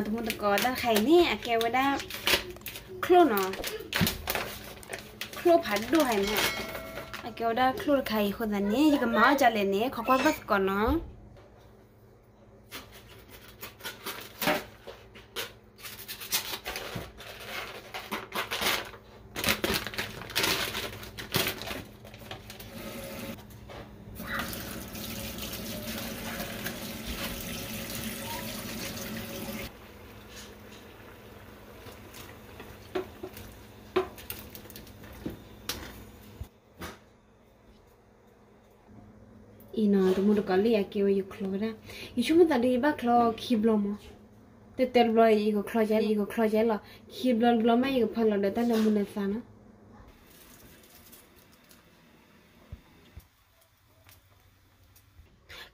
တမူတကိး တၢ်တခါအံၤန့ၣ် အကဲဝဲဒၣ် ချိၣ်နီၤ, ချိၣ်ဖးဒိၣ်ဟဲမး, အကဲဝဲဒၣ်ချိၣ်တခါအံၤအဃိသတးန့ၣ် ယကမၤအီၣ်ဒ်လဲၣ်န့ၣ် ခိးကွၢ်ဘၣ်သကိးနီၤ. အံၤနီၤ တမူတကိး လၢအကဲဝဲယချီဝဲဒၣ်, ယဆိကမိၣ်သးဒီးယဘၣ်ချီခံဘျီမး, တတဲတဘျီ ယကချီကဲ ယကချီကဲလီၤ, ခံဘျီတဘျီမး ယကဖီလီၤဒီးတၢ်နၢမူနသါနီၤ.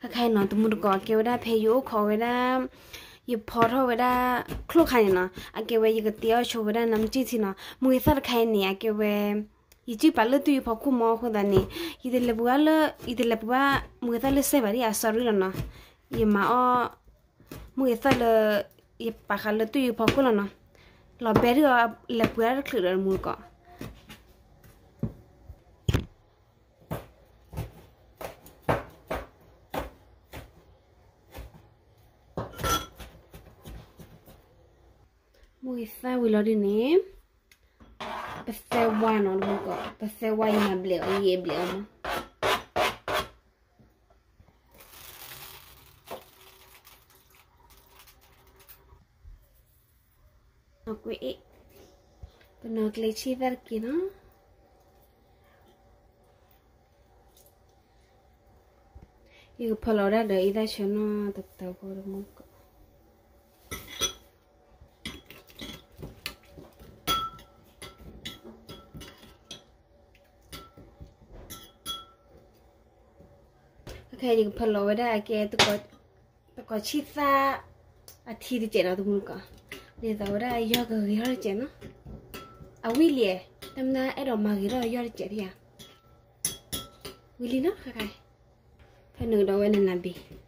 ခဲခါအံၤနီၤ တမူတကိး အကဲဝဲဒၣ်ဖဲယအိၣ်ခိးဝဲဒၣ်, ယဖီထီၣ်ဝဲဒၣ် ချိၣ်ခါန့ၣ်နီၤ, အကဲဝဲယကတ့အီၣ်ဆိဝဲဒၣ်နါမ့ၢ်ကၠံၣ်ထံနီၤ, မုၢ်ဂ့ၤသၣ်တခါအံၤန့ၣ် အကဲဝဲ ယကၠံၣ်ပာ်လၢတူၢ်ယဖီခိၣ်မးအဃိသတးန့ၣ် ယတလဲၤပှၤလၢ ယတလဲၤပှၤ မုၢ်ဂ့ၤသၣ်လၢစဲးဘၣ်ဒံးဧါ sorry လီၤနီၤ, ယမၤအီၣ် မုၢ်ဂ့ၤသၣ်လၢ ယပာ်ဃာ်လၢတူၢ်ယဖီခိၣ်လီၤနီၤ, လီၤဘဲဒ်အီၤ လဲၤပှၤတချုးဒီးတမူတကိး မုၢ်ဂ့ၤသၣ်ဝံၤလီၤဒုန့ၣ် ပသဲဝါနီၤ တမူတကိး, ပသဲဝါယမၤဘျဲးအီၤ ယအဲၣ်ဘျဲးအီၤမး. ကွ့အ့ၣ်, ပနီၤကျဲဆံၣ်သၣ်တက့ၢ်နီၤ. ယကဖီလီၤဒၣ်ဒီးအံသၣ်ဆၢနီၤ တတၢၢ်ဖိတမူတကိး. ခဲခဲ ယကဖီလီၤဝဲဒၣ်အကဲ တကိးဆံၣ်သၣ် အထံတစဲးဒီးတမူတကိး, ဒ်သိးဝဲဒၣ်ယီၢ်ကဂ့ၤထီၣ်တစဲးနီၤ. အဝံၣ်လံ, တမ့ၢ်အဲၣ်ဒိးမၤဂ့ၤထီၣ်ယီၢ်တစဲးဒံးဧါ. ဝံၤလံနီၤ ခဲခဲ, ဖဲနုာ်ဒီးဝဲနနၤဘ့ၣ် ဂီၤ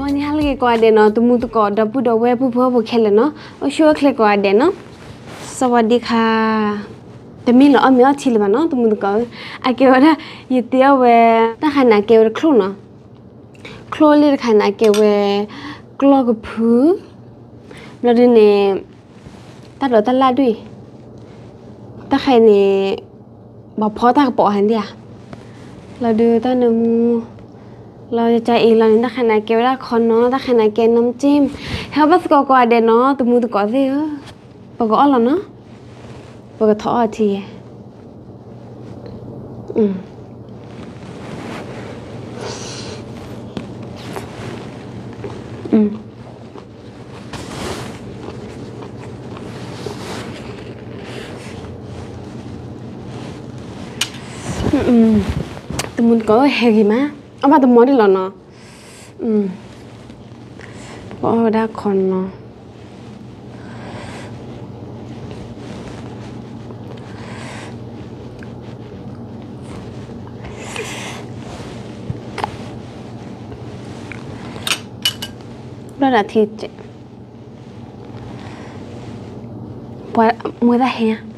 နံၤဟါလၢအဂ့ၤကိးဂၤဒဲးနီၤ တမူတကိး ဒီပုၢ်ဒီဝဲၢ် ပုၢ်ဖိဝဲၢ်ဖိခဲလၢာ်နီၤ အိၣ်ဆူၣ်အိၣ်ချ့ကိးဂၤဒဲးနီၤ စဝၤဒံခါ တမ့ၢ်လၢအီၣ်မ့ၤအီထံလၢၤဘၣ်နီၤ တမူတကိးဧၢ အကဲဝဲဒၣ် ယတ့အီၣ်ဝဲ တၢ်ခါန့ၣ် အကဲဝဲတချိၣ်နီၤ ချိၣ်လံတခါန့ၣ် အကဲဝဲ ကျီၢ်ကဖု ဘျီဒုန့ၣ် တၢ်ဒိးတၢ်လၣ်ဒုၣ်အံၤ တၢ်ခါအံၤန့ၣ် ပှၤဖီတၢ်ကပီၤဟဲဒံးဧါ လီၤဒုတၢ်နၢမူ လီၤကၠါအံၤလီၤန့ၣ် တၢ်ခါန့ၣ် အကဲဝဲဒၣ်ခီနီၤ တၢ်ခါန့ၣ် အကဲနီၢ်ကၠ့ၣ် ဟဲဘၣ်သကိးကိးဂၤဒဲးနီၤ တမူတကိးသ့ၣ်ဧၢ ပကအီၣ်လီၤနီၤ ပကထီၣ်အီထံယဲ တမူတကိးဟဲဂ့ၤမး အဘၣ်တမီၤဒ်လီၤနီၤ ပအီၣ်ဝဲဒၣ်ခီနီၤ ဘျီဒၣ်ထံ ပှၤမွဲသၣ်ဟဲညါ တ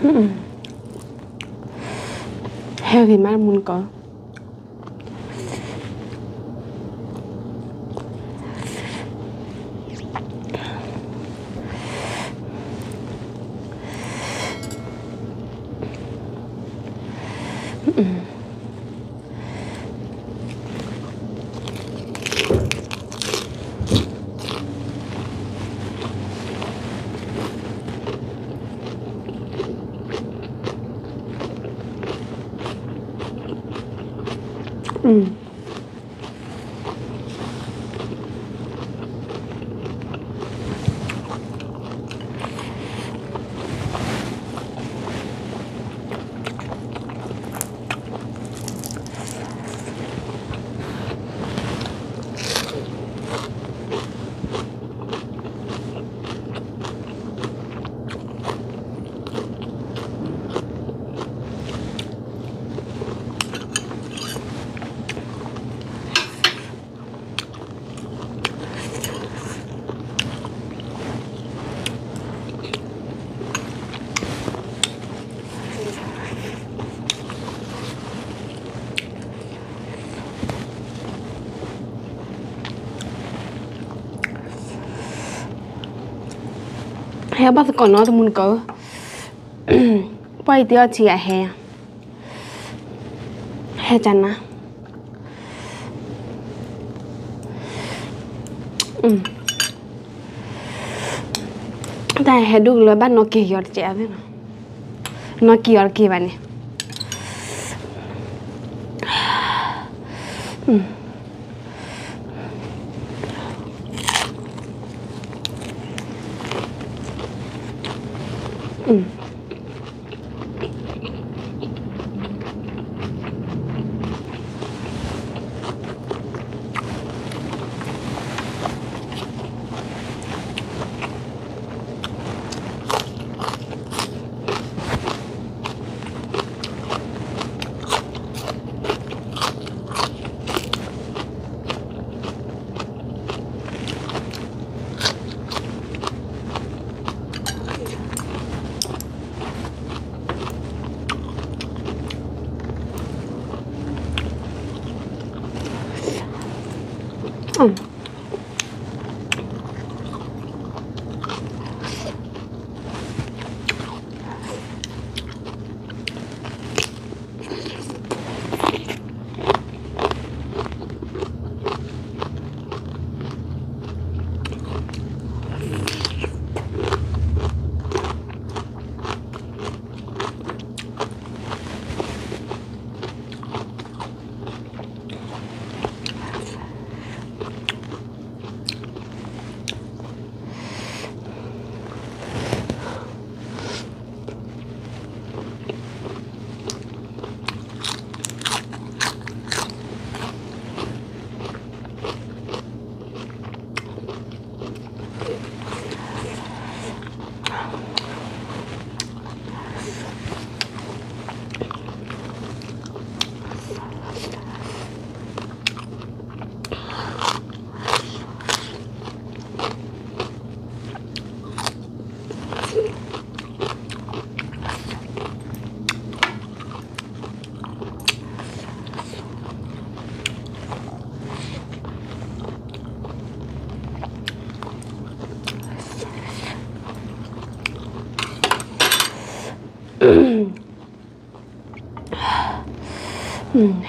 ဟဲဂ့ၤမးတမူတကိး. ဟဲဘၣ်သကိးနီၤတမူတကိးဧၢ, ပှၤအံၤတ့အီထံဂၤဟဲ, ဟဲကနၤ, တၢ်ဟဲဒိၣ်ကလၢဘၣ်နီၢ်က့ၤယီၤတကဲးအသ့ၣ်နီၤ, နီၢ်က့ၤယီၤတက့ၤဘၣ်န့ၣ်.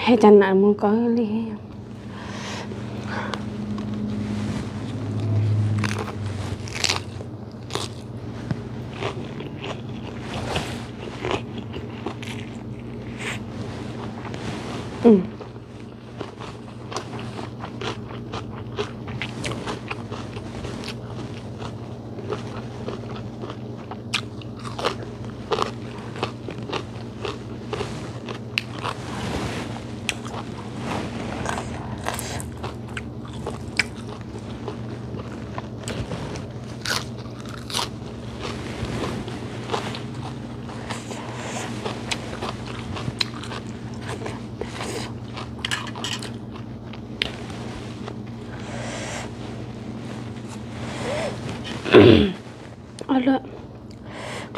ဟဲကနးမူကီၢ်လံ. အီၣ်လၢ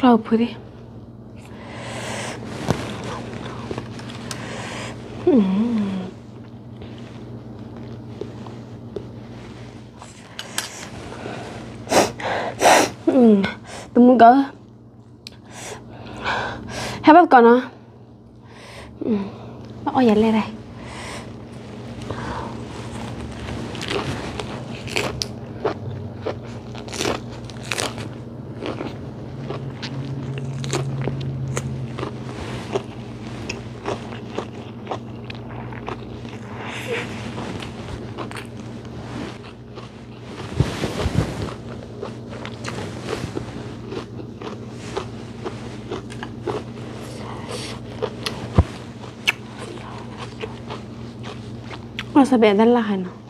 ကျီၢ်ဖုဒံး. တမူကီး, ဟဲဘၣ်သကိးနီၤ, အီၣ်ယၤလဲၣ်ဒၣ်. အီၣ်စၢ်ဘဲးတၢ်လၢ်ဟဲနီၤ.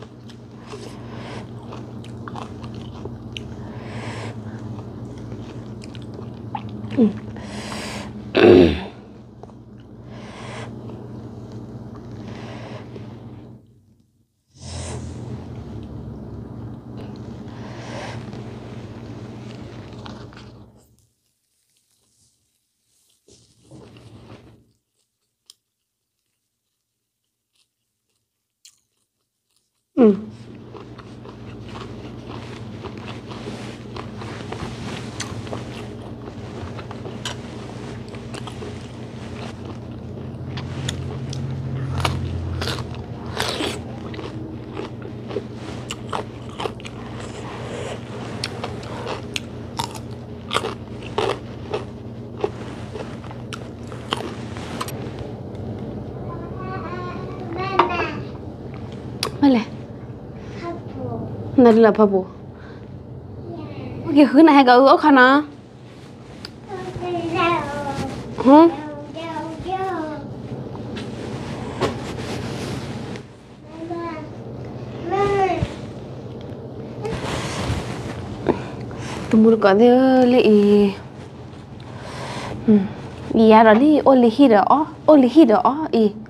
ဘၣ်လဲၣ်, နဒုးလီၤဖီပူၤ, က့ၤဃုနၤဟဲကအိၣ်ခီနီၤ. တမူတကိးသ့ၣ်ဧၢ လၢအံၤ, ယၤဒီးလံ အိၣ်လၢဟံၣ်ဒီးအီၣ်, အိၣ်လၢဟံၣ်ဒီးအီၣ်အံၤ,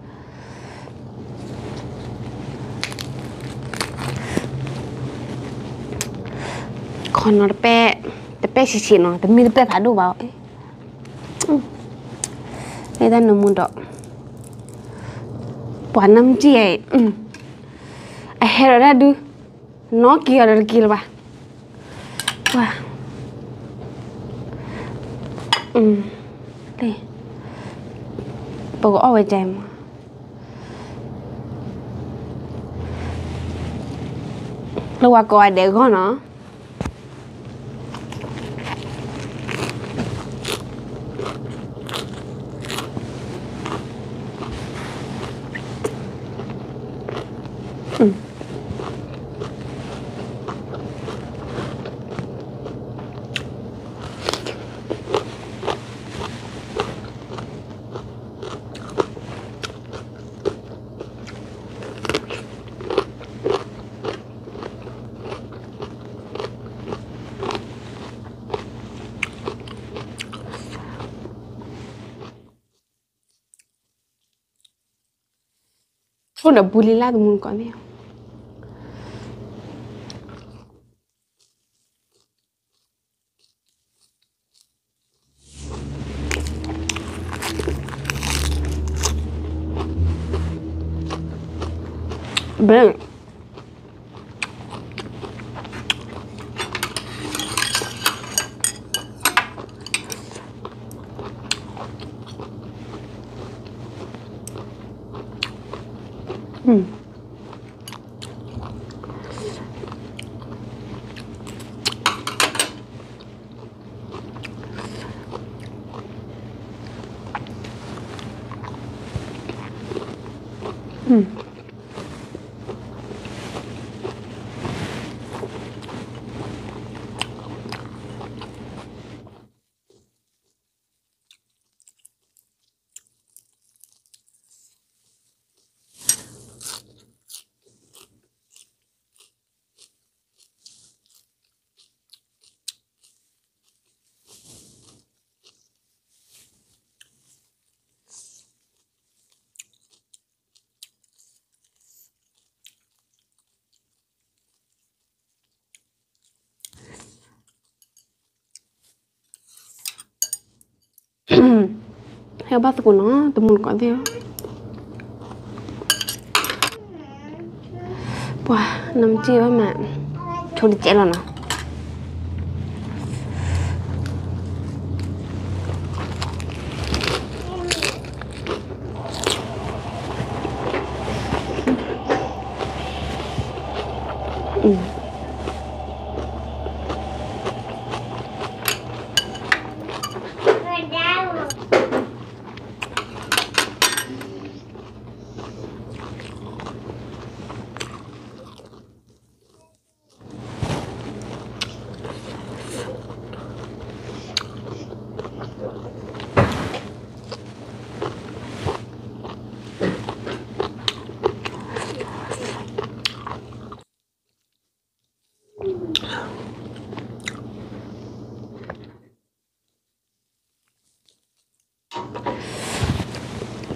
ခီနီၤတပဲၢ်, တပဲၢ်ဆံးဆံးနီၤ, တမ့ၢ်တပဲၢ်ဖးဒိၣ်ဘၣ်အီၤ, လၢတၢ်နမူဒီး, ပှၤနၢ်မုၢ်ကံၢ်အံၤ, အဟဲဒီးတၢ်ဒု, နီၢ်က့ၤအီၤဒီးတက့ၤလၢၤဘၣ်, ပှၤ, ပကအီၣ်ဝဲကမး, လၢဝၤကိးဂၤဒဲးအဂီၢ်နီၤ. အိၣ်ဒီးပူၤလံလၢ်တမူတကိးန့ၣ်. ဘဲ ဟဲဘၣ်သကိးနီၤ တမူတကိးသ့ၣ်ဧၢ. ပှၤ နမ့ၢ်ထံၣ်ဘၣ်မး ဆိတကဲလီၤနီၤ.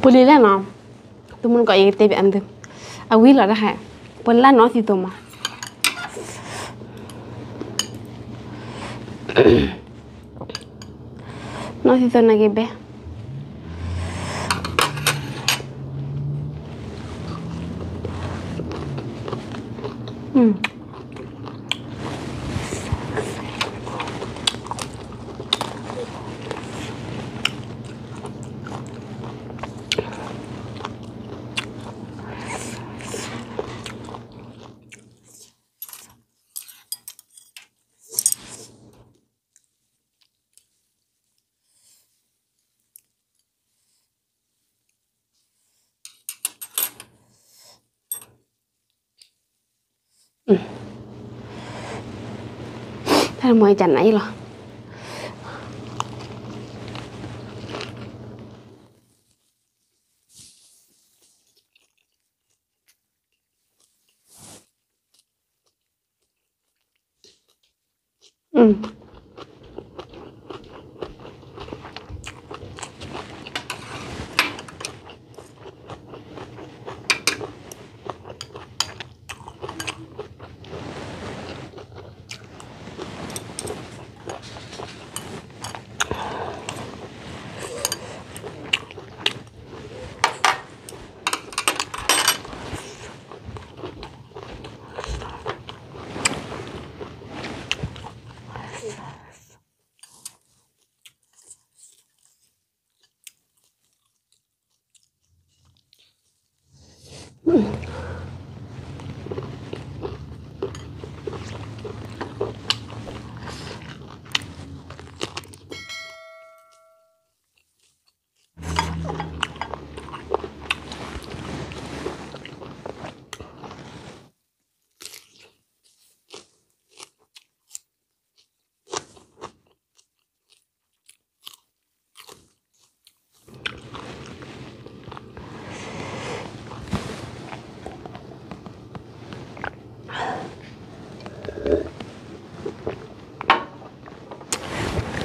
ပှၤလံၤလဲၣ်နီၤ, တမူတကိး ယကတဲဘၣ်အသု, အဝံၤလီၤတၢ်ဟဲ, ပှၤလၢနီၢ်သံသိမး, နီၢ်သံသိနာ်က့ဘဲ. တၢ်မၤကနၣ်အံၤလီၤ.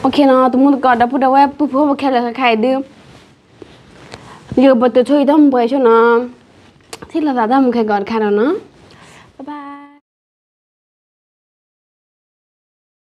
OK နီၤ, တမူတကိး ဒီပုၢ်ဒီဝဲၢ် ပုၢ်ဖိဝဲၢ်ခဲလၢာ်ခဲခါအံၤဒုး, ယကပတုာ်ဆိအံၤတၢ်မူပှဲၤဆိနီၤ, ထံၣ်လိာ်သးတၢ်မူခဲကိးတခါဒီးနီၤ.